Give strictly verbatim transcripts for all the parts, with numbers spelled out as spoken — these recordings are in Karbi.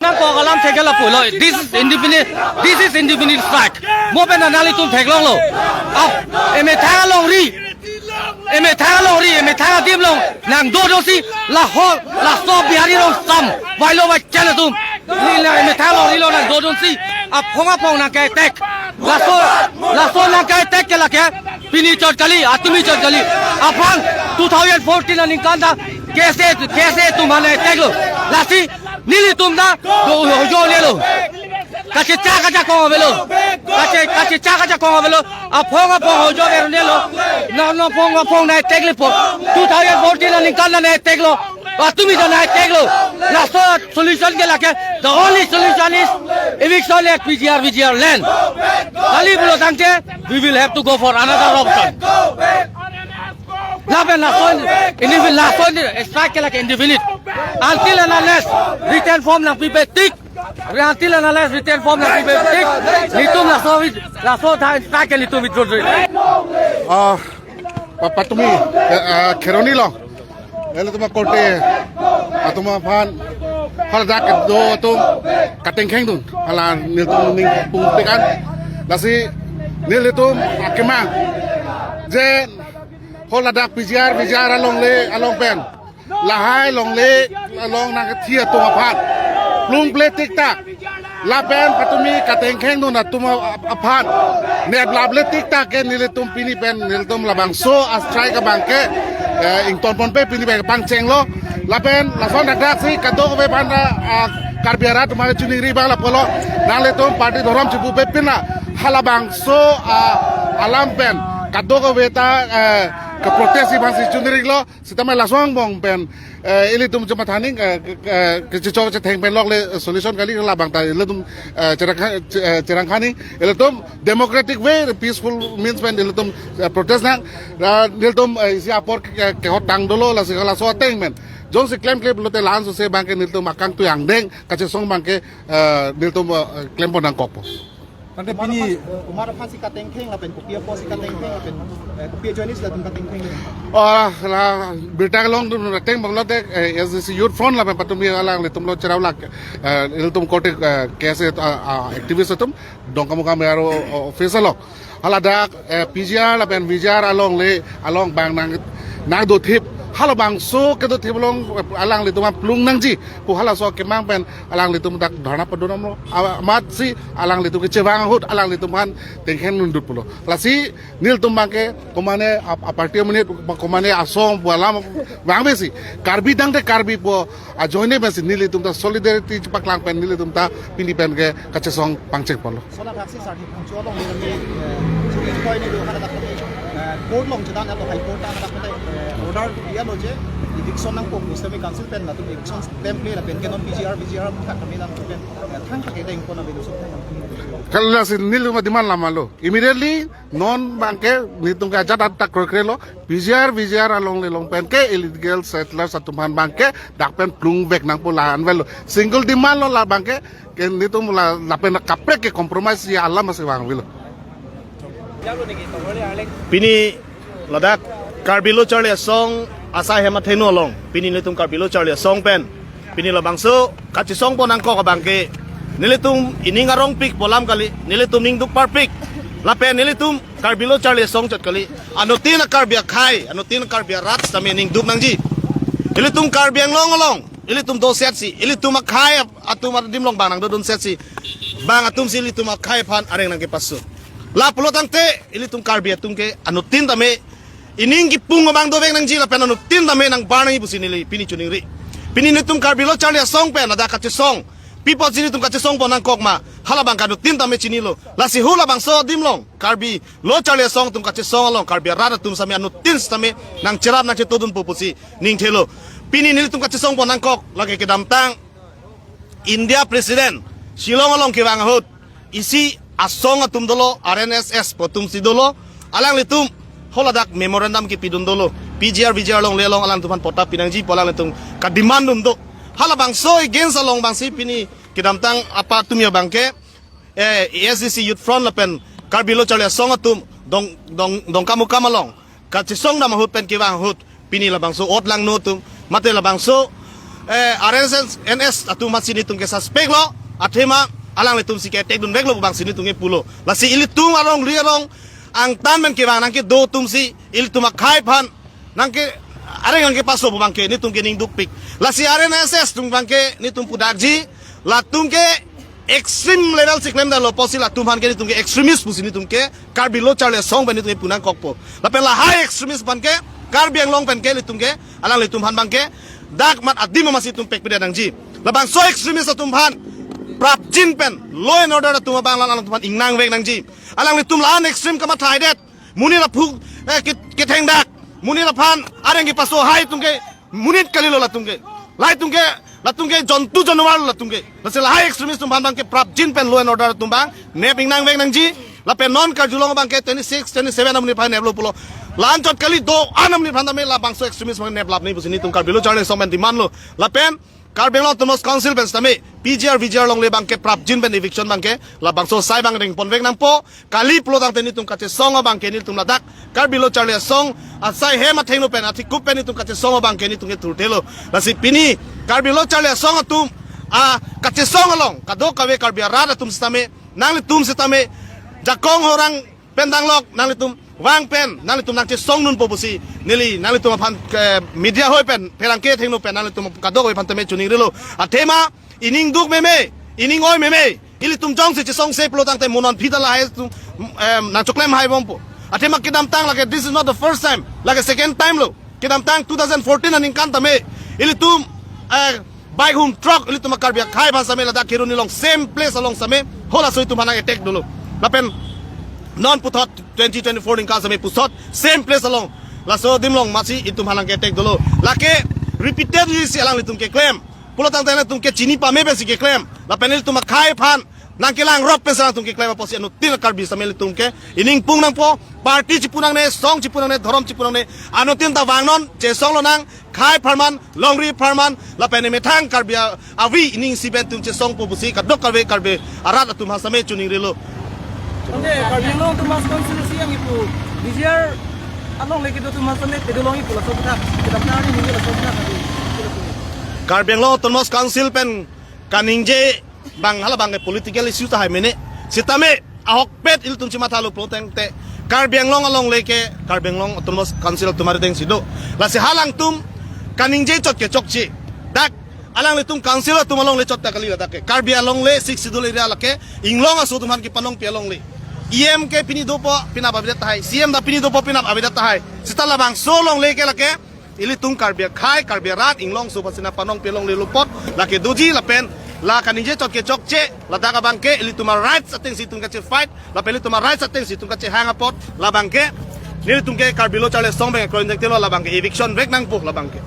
Nangkok alam theklong pulo. This is indefinite. This is indefinite strike. Mo pen nanglitum theklonglo. Ap, emethang alongri. Emethang alongri, emethang adim along nangdodunsi, laho, laso Bihari rong sam, vailo vaichen atum. Neli emethang alongri along nangdodunsi, aphong aphong nangke-attack. Laso, laso nangke-attack ke lake, pini chot kali, atumi chot kali. Aphrang two thousand fourteen aningkan ta, K S A, K S A atum aphan attack lo. Lasi, nelitum ta, do, do, do, nelo. Kachecha kachecha kong avelo. Kache, kachecha kachecha kong avelo. Aphong aphong hojo ver nelo. Na, na aphong aphong nang-attack lepo. Two thousand fourteen aningkan nang-attack lo. Atumi ta nang-attack lo. Laso solution ke lake. The only solution is eviction at P G R, V G R land. Kali pulo tangte, we will have to go for another option. Lapen lason, ini lason strike ke lake indefinite. Until and unless written form nangpipe tik. Until and unless written form nangpipe tik. Nelitum laso with, laso tha strike ke nelitum withdraw dri. Ah, pa-, patumi, eh, eh, Kheroni along. Ilitum akorte atum aphan, haladak do atum katengkheng dun. Hala nelitum ning pung pekan. Lasi nelitum akemang. Je haladak P G R, V G R alongle, along pen. Lahai longle, along nangkethi atum aphan. Plung ple tik tak. Lapen patumi katengkheng dun atum ap-, aphan. Neplap le tik tak ke nelitum pini pen, nelitum labangso a-strike abang ke, eh, ingtonpon pe pini pen pangchenglo. Lapen lason dak dak si kadokave aphan ra, ah, Karbi arat atum aphan chiningri abang lapulo. Nanglitum party dhorom chipu pe pina. Halabangso, ah, alam pen kadokave ta, eh, ke-protest si abang si chiningri lo. Sitame laso angbong pen, eh, ilitum chemathaning, eh, ke, ke, kechechok chetheng pen lokle solution kali, labang ta ilitum, eh, cherangkha-, che-, eh, cherangkhani, ilitum democratic way, peaceful means pen ilitum, eh, protest nang, ra, ilitum, eh, isi apor ke, ke, kehot tang dolo, lasi laso ateng pen. Jongsi klemkle pulote la-an sose abang ke nelitum akangtui angdeng, kachesong abang ke, eh, nelitum, eh, klempon nangkokpo. Tangte pini Umar aphan, eh, Umar aphan si katengkheng lapen kopi apot si katengkheng lapen, eh, kopi ajoine si latum katengkheng lapen. Oh, la birta kelong dun ateng abang lote, eh, A S D C Youth Front lapen patumi alanglitum lo cherap lak, eh, ilitum korte, eh, K S A, ah, ah, activist atum Dongkamukam aro, oh, office along. Haladak, eh, P G R lapen V G R alongle, along abang nang, nangdothip. Halabangso kedothip along, eh, alanglitum plung nangji. Pu halaso akemang pen alanglitum dak dharna padunamlo. Amatsi alanglitum kechevang ahut alanglitum aphan tengkheng dundut pulo. Lasi nelitum abang ke komane ap-, aparty amonit, komane asong pu alam vangvesi. Karbi tangte Karbi pu ajoine pensi nelitum ta solidarity chepaklang pen nelitum ta pini pen ke kachesong pangcheng pulo. Laso athak si sarhi pangcho along neli, eh, chini koi ni do haladak, eh, court along chedan alo, High Court ta haladak, eh, order diya lo je eviction nangkok pu semi council pen latum eviction template lapen ke non P G R, V G R athak kami nang pen, eh, thang kake deng kona belu suk thang. Kali lasi nelitum demand lama lo. Immediately non abang ke nelitum ke ajat attack kroikre lo. P G R, V G R alongle along pen ke illegal settlers atum aphan abang ke dak pen plung vek nangpo, la-an avelo. Single demand lo la abang ke, ke nelitum la, lapen kaprek ke compromise ya alam si vangvelo. Pini ladak Karbi Lo Charli Asong asai hem athengno along, pini nelitum Karbi Lo Charli Asong pen pini labangso kachesongpon nangkok abang ke, nelitum ining arongpik pu alam kali, nelitum ning dukparpik. Lapen nelitum Karbi Lo Charli Asong chot kali. Anuttin a-Karbi akhei, anuttin a-Karbi arat sitame ning duk nangji. Ilitum Karbi Anglong along, ilitum dosetsi, ilitum akhei ap-, atum adim along abang nangdodunsetsi, bang atumsi ilitum akhei aphan areng nangkepaso. Lapulo tangte, ilitum Karbi atum ke anuttin tame ining kipung abang dovek nangji lapen anuttin tame nangbar nangji pusi neli pini chiningri. Pini nelitum Karbi Lo Charli Asong pen ladak kachesong. Pi apotsi nelitum kachesongpon nangkok ma, halabang ke anuttin tame chinilo. Lasi halabangso adim along Karbi Lo Charli Asong atum kachesong along Karbi arat atum sitame anuttin sitame nangcherap nangchetodunpo pusi ningthelo. Pini nelitum kachesongpon nangkok lake kedamtang India President Shillong along kevang ahut isi asong atum dolo, R N S S pu atumsi dolo, alanglitum haladak memorandum kepidun dolo, P G R, V G R alongle along alangtum aphan patta pinangji pu alanglitum kademand dun do. Halabangso against along abangsi pini kedamtang apatumi abang ke, eh, A S D C Youth Front lapen Karbi Lo Charli Asong atum Dong, Dong, Dongkamukam along kachesongdam ahut pen kevang ahut, pini labangso ot langno atum, mate labangso eh, R S S, N S atum aphan si netum ke suspect lo, athema alanglitum si ke attack dunveklo pu abang si netum ke pulo. Lasi ilitum alongri along angtan pen kevang nangkedo atum si ilitum akhei aphan nangke areng nangkepaso pu abang ke netum ke ning dukpik. Lasi R S S atum abang ke netum pudakji, latum ke extreme level si klemdetlo pusi latum aphan ke netum ke extremist pusi netum ke Karbi Lo Charli Asong pen netum ke pu nangkokpo. Lapen lahai extremist aphan ke Karbi Anglong pen ke netum ke alanglitum aphan abang ke dak mat adim amatsi netum pekpedet nangji. Labangso extremist atum aphan prapjin pen law and order atum abang alangtum aphan ingnangvek nangji. Alanglitum la-an extreme kamatha haidet. Monit aphu, eh, ke-, kethengdak. Monit aphan areng kepaso haitum ke monit kalilo latum ke. Laitum ke, latum ke jontu januar latum ke. Lasi lahai extremist atum aphan abang ke prapjin pen law and order atum abang nep ingnangvek nangji. Lapen non karjulong abang ke twenty-six, twenty-seven amonit aphan neplo pulo. La-an chot kali, do-an amonit aphan tame labangso extremist abang neplap nangji pusi netum Karbi Lo Charli Asong pen demand lo. Lapen Karbi Anglong Autonomous Council pen sitame P G R, V G R alongle abang ke prapjin pen eviction abang ke labangso asai abang rengponvek nangpo. Kali pulo tangte netum kachesong abang ke netum ladak Karbi Lo Charli Asong asai hem athengno pen athekup pen netum kachesong abang ke netum ke thurthelo. Lasi pini Karbi Lo Charli Asong atum a kachesong along kadokave Karbi arat atum sitame, nanglitum sitame jakong horang pen danglok, nanglitum vang pen nanglitum nangchesong dunpo pusi neli nanglitum aphan, eh, media hoi pen pherangke athengno pen nanglitum kadokave aphan tame choningrilo. Athema ining duk meme, ining oi meme, ilitum jongsi chesongse pulo tangte mo non aphi ta lahai atum, em, nangchoklem haibompo. Athema kedamtang lake, this is not the first time, lake second time lo. Kedamtang two thousand fourteen aningkan tame ilitum, eh, bike hum truck ilitum Karbi akhei aphan sitame ladak Kheroni along same place along sitame halaso itum aphan nang attack dolo. Lapen non puthot twenty twenty-four aningkan sitame puthot same place along, laso adim along amatsi itum aphan nang attack dolo. Lake repeatedly si alanglitum keklem. Pulo tangte alanglitum ke chini pame pensi keklem. Lapen ilitum akhei aphan nangkelangrop pensi alanglitum keklem apotsi anuttin Karbi sitame ilitum ke ining pung nangpo, party chipu nangne, song chipu nangne, dhorom chipu nangne, anuttin ta vangnon, chesong lonang, khei apharman, longri apharman, lapen emethang Karbi a-, avi ining isi pen itum chesongpo pusi kadokave Karbi arat atum aphan sitame choningrilo. Ante Karbi Anglong Autonomous Council si yang ipu, V G R alongle kedo atum aphan sitame kedo longji pu laso aputhak, kedamtang arni ningje laso aputhak adi. Karbi Anglong Autonomous Council pen kaningje abang hala abang ke political issue tahai mene. Sitame ahokpet ilitum chimathalo pulo tangte Karbi Anglong alongle ke Karbi Anglong Autonomous Council atum arideng si do. Lasi halangtum kaningje chot ke chokche. Dak alanglitum council atum alongle chot ta kali ladak ke. Karbi alongle Sixth Schedule area lake inglong aso atum aphan kepanongpi alongle. E M ke pini dopo, penap avedet tahai. C M ta pini dopo, penap avedet tahai. Seta labangso alongle ke lake ilitum Karbi akhei, Karbi arat, inglong aso aphan si nangpanongpi longlelo apot lake doji. Lapen la kaningje chot ke chokche, ladak abang ke ilitum a-rights ateng si itum kachefight, lapen ilitum a-rights ateng si itum kachehang apot, labang ke nelitum ke Karbi Lo Charli Asong abang ke kroin dektelo, labang ke eviction vek nangpo labang ke.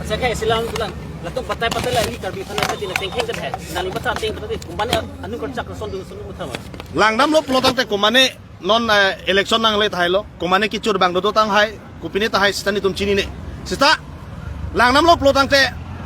Accha, ke silang bulan. Latum patai patai la ili Karbi aphan ati na tengkheng ke hai. Nangli baca teng ke tadi, kumane anu kerja kerson dulu sunu utama. Langdamlo pulo tangte kumane non, eh, election nangle tahai lo, kumane kecho abang dodo tang hai, kopine tahai seta netum chinine. Seta langdamlo pulo tangte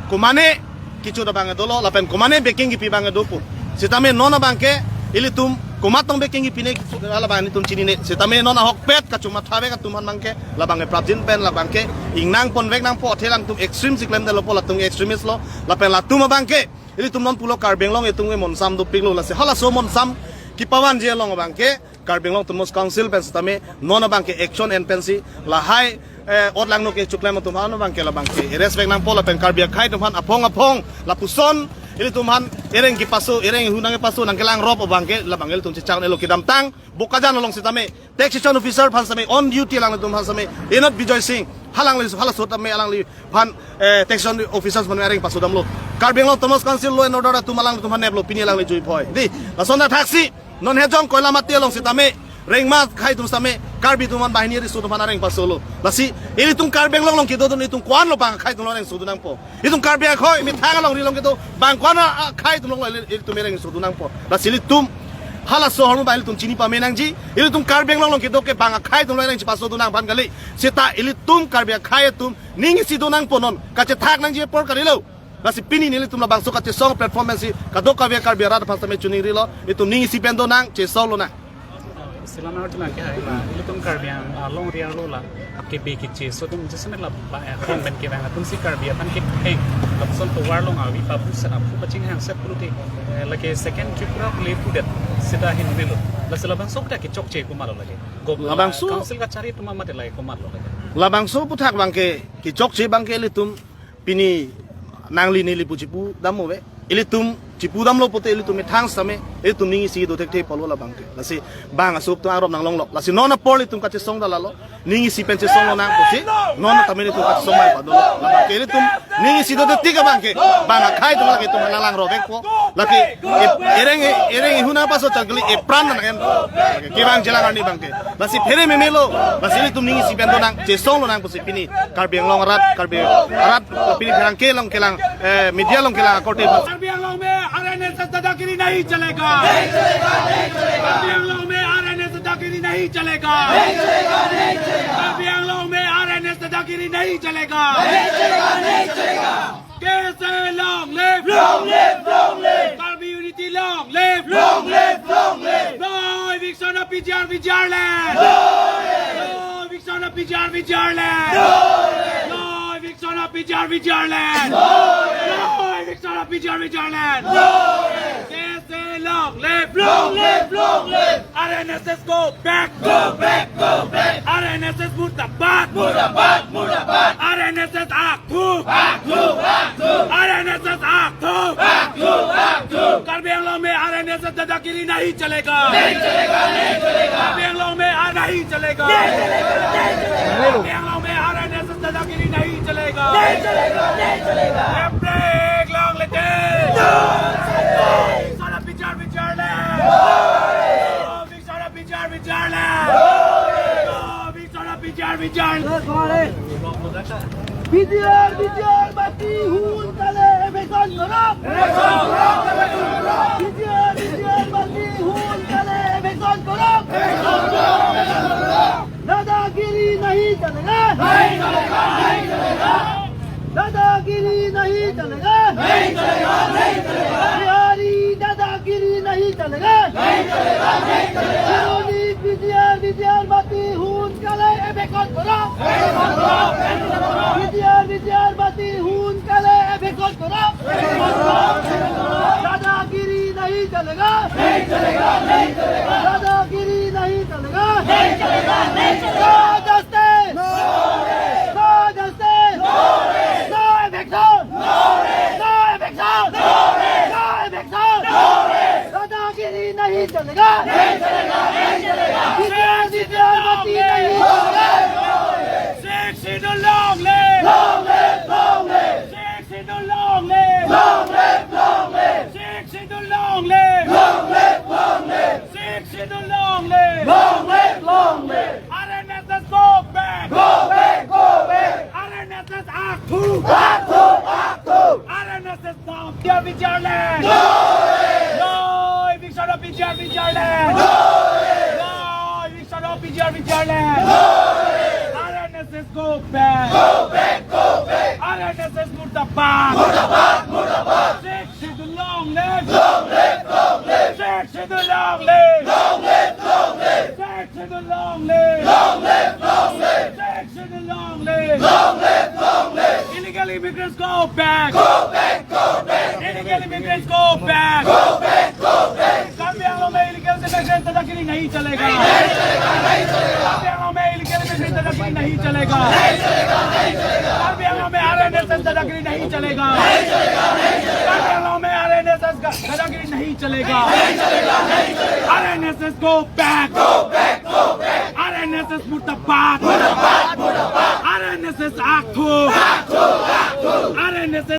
kumane kecho abang dolo, lapen kumane backing kipi abang dopo. Sitame non abang ke ilitum komat tong backing kipine, hala abang netum chinine. Sitame non ahokpet kachomatha vek atum aphan abang ke, labang ke prapjin pen labang ke ingnangponvek nangpo, athe alangtum extreme si klemdetlo pu latum extremist lo, lapen latum abang ke ilitum non pulo Karbi Anglong itum ke monsam dopiklo, lasi halaso monsam kepavanji along abang ke Karbi Anglong Autonomous Council pen sitame non abang ke action en pensi lahai, eh, otlangno kechoklem atum aphan abang ke labang ke arrest vek nangpo, lapen Karbi akhei atum aphan aphong aphong lapuson ilitum aphan ereng kepaso, ereng hu nangkepaso, nangkelangrop abang ke labang ilitum chechak nelo. Kedamtang Bokajan along sitame taxation officer aphan sitame on duty alanglitum aphan sitame Enot Bijoy Singh, halangli, halaso tame alangliphan, eh, taxation officers aphan areng paso damlo. Karbi Anglong Autonomous Council law and order atum alangtum aphan neplo, pini alangli jui phoi. Dei, lason athaksi non Hejong Koilamati along sitame rengma akhei atum sitame Karbi atum aphan banghini riso atum aphan areng pasolo. Lasi ilitum Karbi Anglong along kedodun itum ko-an lo bang akhei atum lo areng sodun nangpo. Itum Karbi akhei, methang alongri along kedo bang ko-an akhei atum lo ili-, ilitum areng sodun nangpo. Lasi ilitum halaso ahormu abang ilitum chini pame nangji. Ilitum Karbi Anglong along kedo ke bang akhei atum lo areng chepasodun nang aphan kali. Seta ilitum Karbi akhei atum ning isi do nangpo, non kachethak nangji apor kalilo. Lasi pini nelitum labangso kachesong platform pensi kadokave Karbi arat aphan sitame choningrilo, itum ning isi pen do nang, chesong lonang. Selam arjuna ke hai la, ilitum Karbi Anglong, ah, longri arlo la, ake be kiche, so tum jisme la ba, eh, hong ben kevang atum si Karbi aphan ke heng, lapuson tovar along avi papu sena pu paching hang set puluti, eh, lake second Tripura pule pudet, seta hin melo. Lasi labangso ta kechokche komatlo lake. Gov-, labangso council kachari atum mate lake komatlo lake. Labangso aputhak abangke, kechokche abangke ilitum pini nangli neli pu chipu dam ave. Ilitum chipu damlo pote ilitum methang same, ilitum ning isi do thekthe pulo labangke. Lasi bang aso atum arop nanglonglo. Lasi non apor ilitum kachesong dala lo. Ning isi pen chesong lonang pusi. Non tame ilitum kachesong mai pado lo. Labangke ilitum ning isi do tik abangke. Bang akhai atum lake ilitum nanglang rovek po. Lake ep-, ereng, ereng ihuna paso chakli epran nang en. Lake kevang jelang arni abangke. Lasi phere memelo. Lasi ilitum ning isi pen donang, chesong lonang pusi pini Karbi Anglong arat, Karbi arat, pini pherangke along kelang, eh, media along kelang akorte. Karbi Anglong mein R N S S dadagiry nahi chalega. Karbi Anglong mein R N S S dadagiry nahi chalega. Karbi Anglong mein R N S S dadagiry nahi chalega. K S A long live. Long live, long live. Karbi unity long live. Long live, long live. Noi eviction of P G R, V G R land. Noi eviction of P G R, V G R land. Noi eviction of P G R, V G R land. Noi eviction of P G R, V G R land. K S A long live. Long live, long live. R N S S go back. Go back, go back. R N S S murdabad. Murdabad, murdabad. R N S S akthu. Akthu, akthu. R N S S akthu. Akthu, akthu. Karbi Anglong mein R N S S dadagiry nahi chalega. Nahi chalega, nahi chalega. Karbi Anglong mein R nahi chalega. Nahi chalega, nahi chalega. Karbi Anglong mein R N S S dadagiry nahi chalega. Nahi chalega, nahi chalega. Hemprek long live. Sara bichar, bichar le. Sara bichar, bichar le. Sara bichar, bichar le. P G R, P G R mati, sonkale eviction korok. P G R, P G R mati, sonkale eviction korok. Dadagiri nahi chalega. Nahi chalega, nahi chalega. Dadagiri nahi chalega. Nahi chalega, nahi chalega. Bihari dadagiri nahi chalega. Nahi chalega, nahi chalega. Sironi P G R, P G R mati, sonkale eviction korok. Eviction korok, eviction korok. P G R, P G R mati, sonkale eviction korok. Eviction korok, eviction korok. Dadagiri nahi chalega. Nahi chalega, nahi chalega. Dadagiri nahi chalega. Nahi chalega, nahi chalega. No justice. No rest. No justice. No rest. No eviction. No rest. No eviction. No rest. No eviction. No rest. Dadagiri nahi chalega. Nahi chalega, nahi chalega. P G R, P G R mati nahi chalega. Sixth Schedule long live. Long live, long live. Sixth Schedule long live. Long live, long live. Sixth Schedule long live. Long live, long live. Sixth Schedule long live. Long live, long live. R N S S go back. Go back, go back. R N S S akthu. Akthu, akthu. R N S S down. P G R, P G R land. No rest. No eviction of P G R, P G R land. No rest. No eviction of P G R, P G R land. No rest. R N S S go back. Go back, go back. R N S S murdabad. Murdabad, murdabad. Sixth Schedule long live. Long live, long live. Sixth Schedule long live. Long live, long live. Sixth Schedule long live. Long live, long live. Sixth Schedule long live. Long live, long live. Illegal immigrants go back. Go back, go back. Illegal immigrants go back. Go back, go back. Karbi Anglong mein illegal immigrants dadagiri nahi chalega. Nahi chalega, nahi chalega. Karbi Anglong mein illegal immigrants dadagiri nahi chalega. Nahi chalega, nahi chalega. Karbi Anglong mein R N S S dadagiri nahi chalega. Nahi chalega, nahi chalega. Karbi Anglong mein R N S S ga-, dadagiri nahi chalega. Nahi chalega, nahi chalega. R N S S go back. Go back, go back. R N S S murdabad. Murdabad, murdabad. R N S S akthu. Akthu, akthu. R N S S